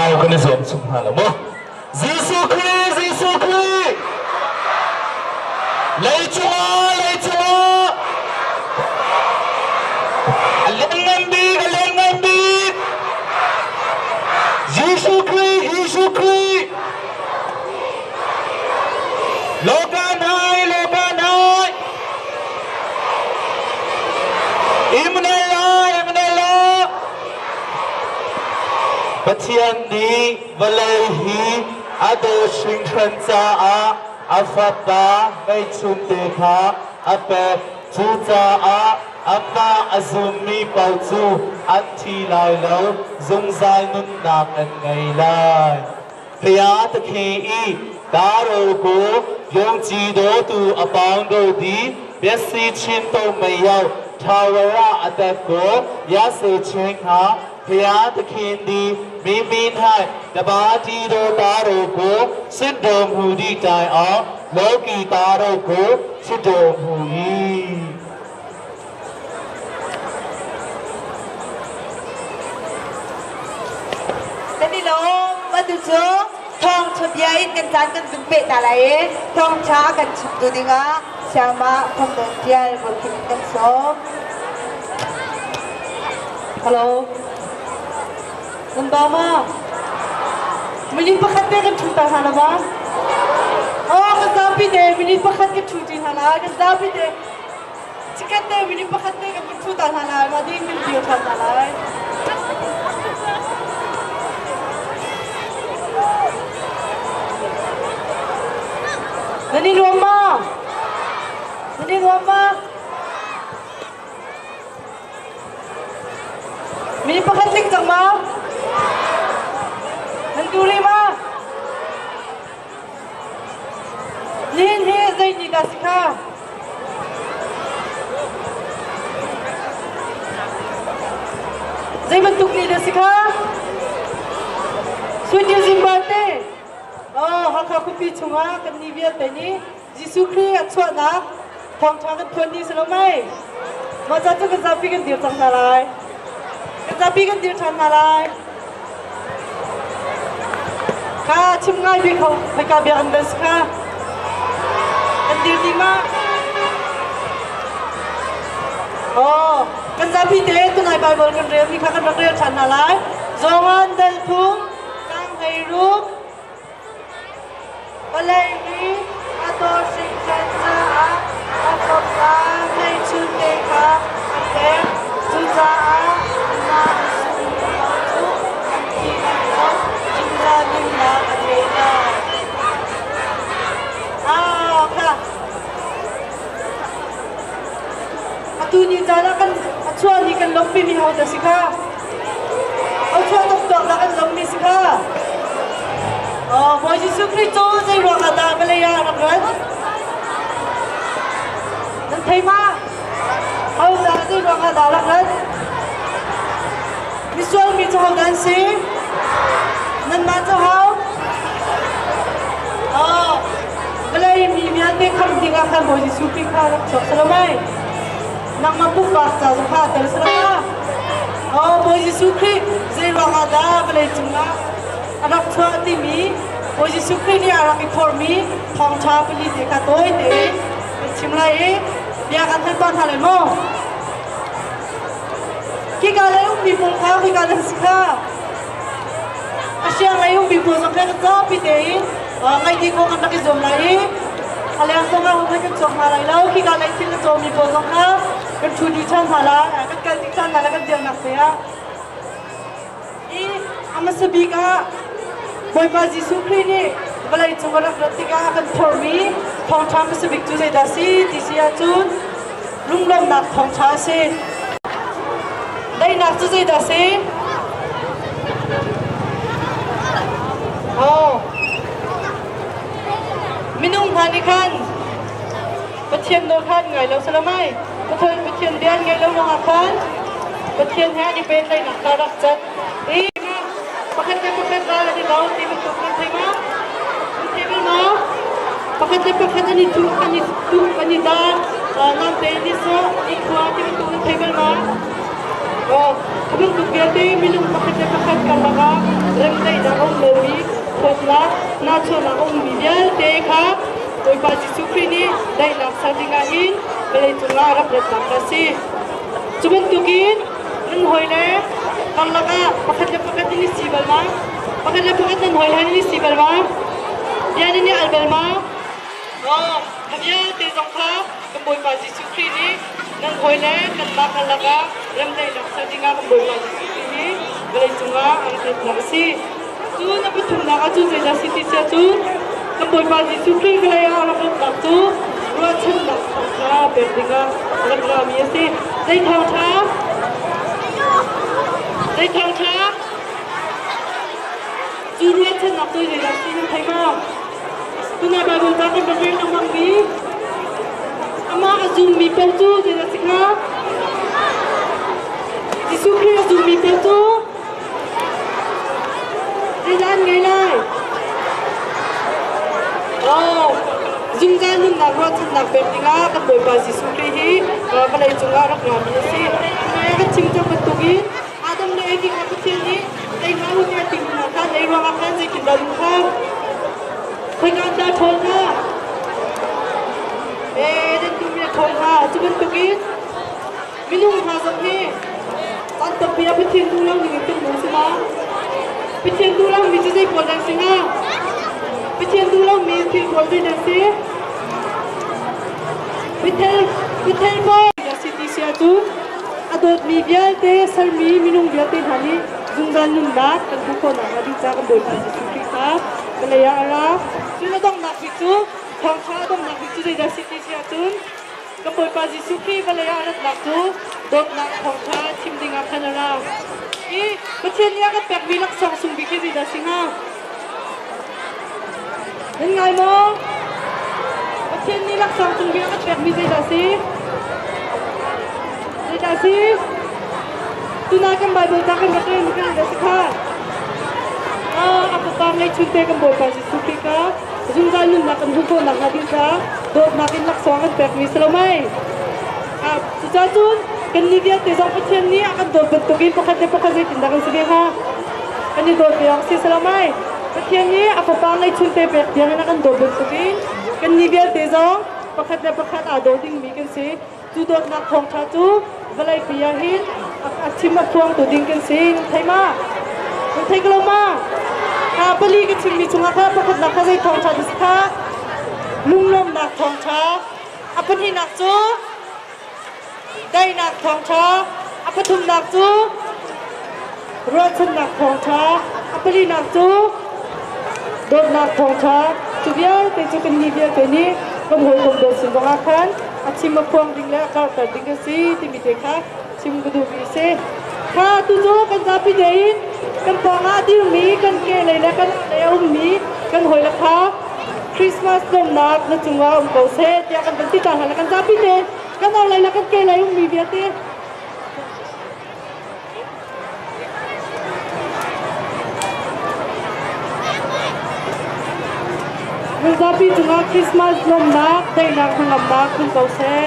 Au kan i zuam chung hna lo maw? Jesuh Khrih, Jesuh Khrih! Leicung ah, leicung ah! A lianngan bik, a lianngan bik! Jesuh Khrih, Jesuh Khrih! Lokan hai, lokan hai! Imnela, Imnela! Pathian nih vawlei hi a dawt hringhran caah a Fapa ngeihchunte kha a pek. Cucaah amah a zummi paoh cu an thi lai lo, zungzal nunnak an ngei lai. Phaya takhe i daro ko yongchi do tu apang do di biasi chin to mei yau thawara atat ko ya se chen kha phaya takhin di mi min hai daba ti do taro ko sit do mu di tai aung loki taro ko sit do mu yi. Kan i lawm. Atu cu thawngṭha bia in kan caan kan vun peh ta lai i thawngṭha a kan chimtu dingah Sayamah Khom Nawn Ṭial Bawikim in kan sawm. Hello. Nan ba ma? Minute pakhat te kan ṭhu ta hna la ma? Oh, kan zapi te minute pakhat kan ṭhu ṭi hna la. Kan zapi te Chikkhat te minute pakhat te kan vun ṭhu ta hna lai, mah ding kan dir ṭhan hna lai. Nan i nuam ma? Nan i nuam ma? Minute pakhat tling cang ma? chungah kan ni vialte nih Jesuh Khrih a chuahnak thawngṭha kan phuan ni si lo mei? Mah ca cu kan zapi kan dir cang hna lai. Kan zapi kan dir ṭhan hna lai. Kha chim ngai bik ho hika biakinn dan si kha. Kan dir dih ma? Oh, kan zapi te tunai Bible kan rel mi kha kan rak rel ṭhan hna lai. Johan dal thum, tang hlei ruk, Vawlei nih a dawt hringhran caah a fapa ngeihchunte kha a pek. Cucaah amah a zummi paoh cu an thi lai lo, zungzal nunnak an ngei lai. Ah, kha. Atu ni caan ah kan a chuah ni kan lawmhpi mi ho dah si kha? A chuah tuk tuak dah kan lawmhmi si kha? Oh, Bawi Jesuh Khrih cu zei ruang ah dah vawlei ah rak rat? Nan thei ma? Ho dah zei ruang ah dah rak rat? Misual mi cu ho dah an si? Nanmah cu ho? Oh, vawlei mi vialte khamh ding ah khan Bawi Jesuh Khrih kha rak chuak si lo mei? Nangmah pumpak ca zong kha tel si lo ma? Oh, Bawi Jesuh Khrih zei ruang ah dah vawlei cungah a rak chuah timi Bawi Jesuh Khrih nih a rak i phorhmi thawngṭha pali te kha tawi tein kan chim lai i bia kan hal pah hna lai maw? Khika lei ummi pawl kha khika nan si kha. A siang lei ummi pawl zong kha kan zapi tein ngaih dih khawh kan rak i zuam lai i a leng zong ah hoi kan chuak hna lai lo. Khika lei thil a cawmi pawl zong kha kan ṭhu dih ṭhan hna lai, kan kal dih ṭhan hna lai kan dirnak te ah. I a hmasa bik ah Bawipa Jesuh Khrih nih vawlei cung a rak rat tikah a kan phorhmi thawngṭha hmasa bik cu zeidah a si ti si ahcun lunglawmhnak thawngṭha a si. Daihnak cu zeidah a si? Oh. Minung hna nih khan Pathian nawl kha an ngai lo salamai. Pathian bia an ngaih lo ruangah khan Pathian he an i pehtlaihnak kha rak cat. I pakhat le pakhat ral an i do ti bantuk nan thei ma? Nan thei bal maw? Pakhat le pakhat an i tu an i tuk an i dan namte an i sawh an i khua ti bantuk nan thei bal ma? Oh, a bantuk vialte minung pakhat le pakhat karlak ah remdaihnak a um lomi thawtnak nahchuahnak a ummi vialte kha Bawipa Jesuh Khrih nih daihnak ser dingah hin vawlei cungah rak ratnak a si. Cu bantukin nan hawile karlak ah pakhat le pakhat nan i si bal ma? Pakhat le pakhat nan hawile nan i si bal ma? Bia nan i al bal ma? Oh, kha vialte zong kha kan Bawipa Jesuh Khrih nih nan hawile kanmah karlak ah remdaihnak ser dingah kan Bawipa Jesuh Khrih nih vawlei cungah a rak ratnak a si. Cu na pathumnak ah cun zeidah si ti sia cun kan Bawipa Jesuh Khrih vawlei ah rak ratnak cu ruahchannak thawngṭha pek dingah rak rami a si. Zei thawngṭha? Zei thawngṭha? Cu ruahchannak cu zeidah si nan thei maw? Tuna Bible ca kan rak rel lengmang mi amah a zummi paoh cu zeidah si hnga? Jesuh Khrih a zummi paoh cu Zeidah an ngei lai? Oh, zungzal nunnak ruahchannak pek dingah kan Bawipa Jesuh Khrih hi vawlei cungah rak rami a si. Nai kan chim cang bantukin Adam le Evi kha Pathian nih ei hlah u tiah ti hna khan ei ruangah khan zeitindah lu kha khoika dah ṭhawl hna? Eh, nan duhmi a ṭhawl hna. Cu bantukin Minung hna zong hi an tampi ah Pathian duh lo ning in kan nung si ma? Pathian duh lomi cu zei pawl dah si hnga? Pathian duh lomi thil pawl zei dah si? Bethel Bethel pawl dah si ti si ahcun a dawtmi vialte sermi minung vialte hna nih zungzal nunnak kan hmuh khawh nakhnga ding caah kan Bawipa Jesuh Khrih kha vawlei ah a ra. Cun a donghnak bik cu thawngṭha a donghnak bik cu zeidah si ti si ahcun Kan Bawipa Jesuh Khrih vawlei ah ratnak cu dawtnak thawngṭha chim dingah khan a ra. I Pathian nih a kan pekmi laksawng sung bik hi zeidah si hnga? Nan ngai maw? Pathian nih laksawng sung bik a kan pekmi zeidah si? Zeidah si? Tunai kan Bible ca kan rak rel mi kha zeidah si kha? A Fapa ngeihchunte kan Bawipa Jesuh Khrih kha Zungzal nunnak kan hmuh khawh nakhnga ding caah dawtnak in laksawng kan pekmi si lo mei? Cucaah cun kannih vialte zong Pathian nih a kan dawt bantukin pakhat le pakhat zeitindah kan si ve hnga? Kan i dawt ve awk si si lo mei? Pathian nih a Fapa ngeihchunte pek tiangin a kan dawt bantukin kannih vialte zong pakhat le pakhat aa daw dingmi kan si. Cu dawtnak thawngṭha cu vawleipi ah hin a chim a phuangtu ding kan si. Nan thei ma? Nan thei ko lo ma? Kha pali ka chimmi chungah kha pakhatnak kha zei thawngṭha dah si kha? Lunglawmhnak thawngṭha. A pahnihnak cu daihnak thawngṭha. A pathumnak cu ruahchannak thawngṭha. A palinak cu dawtnak thawngṭha. Cu vialte cu kannih vialte nih kan hawikom dawt sin zongah khan a chim a phuang ding le a karhter ding a si timi te kha chim ka duhmi a si. Kha tu cu kan zapi tein kan pawngah a dirmi kan ke lei le kan lei a ummi kan hawile kha Christmas lawmhnak na cungah um ko seh tiah kan van ti ta hna le kan zapi te kan orhlei le kan ke lei ummi vialte. Nan zapi cungah Christmas lawmhnak, daihnak hnangamnak tlung ko seh.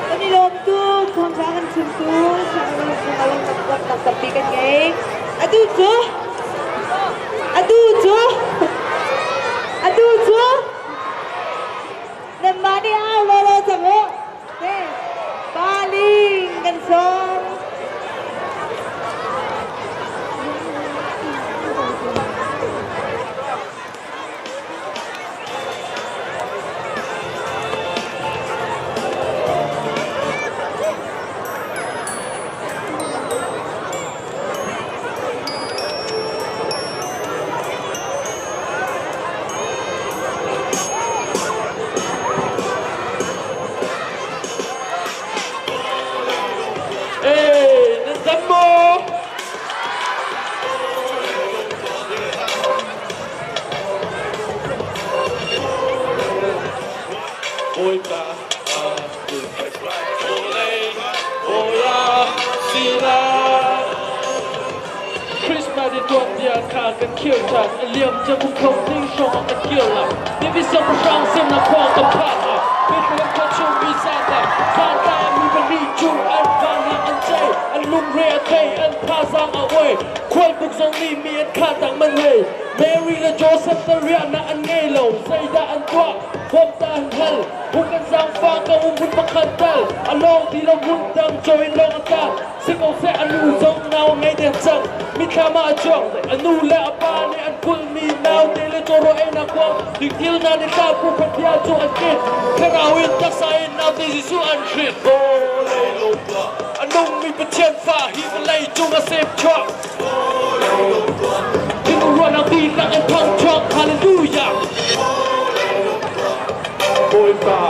Kan i lawm tuk, thawngṭha kan chimtu, lawmhnak tampi kan ngei. Atu cu, atu cu, atu cu, nanmah nih au lawlaw cang u. Paling kan sawm. Hey, nan dam maw? Bawipa Christmas i tuanbia kha kan khir ṭhan, a liam cia kum thong ding hrawng ah kan kir lai. David siangpahrang semnak khua kan phak ah, Bethlehem khua chung mi zan ah, zan ah mi pahnih cu an vannak an cei, an lungre a thei, an thazaang a uai. Khualbuk zong nih mi an khahtak man hei. Mary le Joseph ta riahnak an ngei lo, zeidah an tuah? Bawmta an hal. Hung kan zaangfah ka um hmun pakhat tal, a lawng ti lo hmun dang join lawng a tang. Si ko seh a nu zong nau a ngei deng cang. Mithlam ah a cuang. A nu le a pa nih an kulhmi naute le cawraw einak kuang dingthil hna nih hla prophet bia cu an tlin. Thlarau in taksa in naute Jesuh an hrin. Vawlei lung a nungmi Pathian fa hi vawlei cung a sem chuak. Thinlung ruahnak dihlak in thangchuak. Hallelujah. Bawipa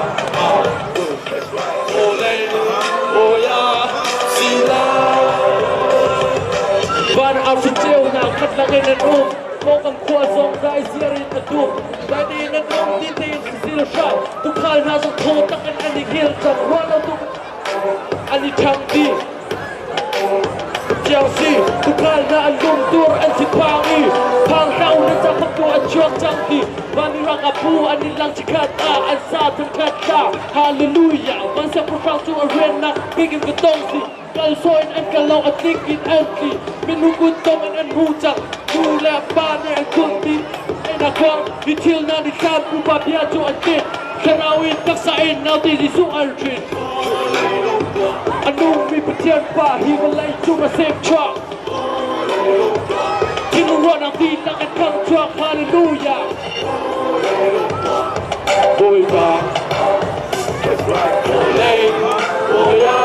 Van arfi ceunak khat lakin an um pawngkam khua zong dai ziar in a dum dai tein an um ti tein zil hram tukhal hna zong thaw tak in an i hngil cang ruah lo tuk an i ṭhang dih Tiang si tukhal hna an lung tur an si phang i phang hlah u nan ca khamtu an chuak cang ti van i rak a pu an i lang chikhat ah an sa thangkhat hla hallelujah van siangpahrang cu a riannak bik in ka tong si kal sawh in an kal lo a tlik in an tli minung kut tong in an hu cang nu le pa nih an kulh ti na khuang hi thil na ni thlam pupa bia cu an tit thlarau in taksa in naute Jesuh an hrin a nungmi Pathian pa hi vawlei cung a sem chuak thinlung ruahnak dihlak in thang chuak hallelujah Bawipa vawlei bawipa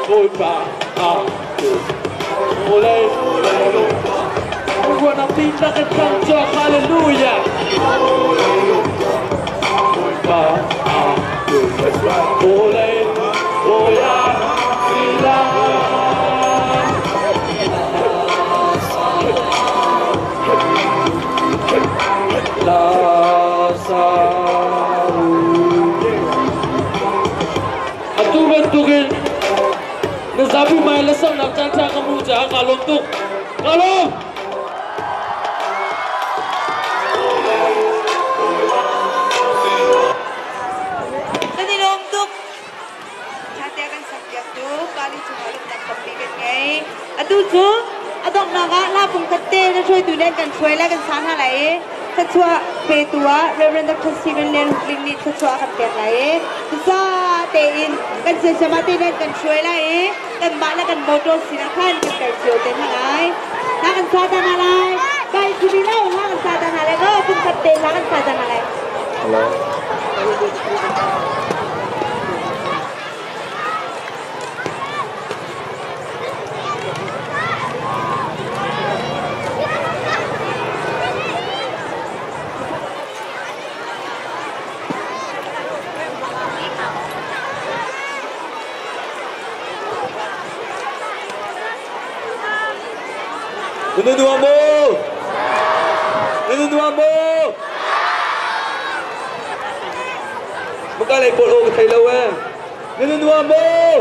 Bawipa vawlei ruahnak dihlak in thang chuak hallelujah Bawipa vawlei bawipa Atu bantukin na Zapi mai le saknak caan ṭha ka hmuh caah kaa lawm tuk. Kaa lawm! Kan i lawm tuk. Ṭhate kan sakpiak tu Pali cungah lawmhnak tampi kan ngei. Atu cu a donghnak ah hla pungkhat te na hruaitu nih an kan hruai lai kan sa hna lai i thluachuah petu ah Reverend Dr. Stephen Lian Huk Ling nih thluachuah a kan pek lai i za tein kan siasama te nih an kan hruai lai i kanmah le kan motor sinah khan kan kal cio te hna lai. Hla kan sa ta hna lai. Bai khi lo hla kan sa ta hna lai. Go pungkhat te hla kan sa ta hna lai. Hello. Nunu nuam maw? Nunu nuam maw? Maka lei pawl aw ka thei lo eh. Nunu nuam maw?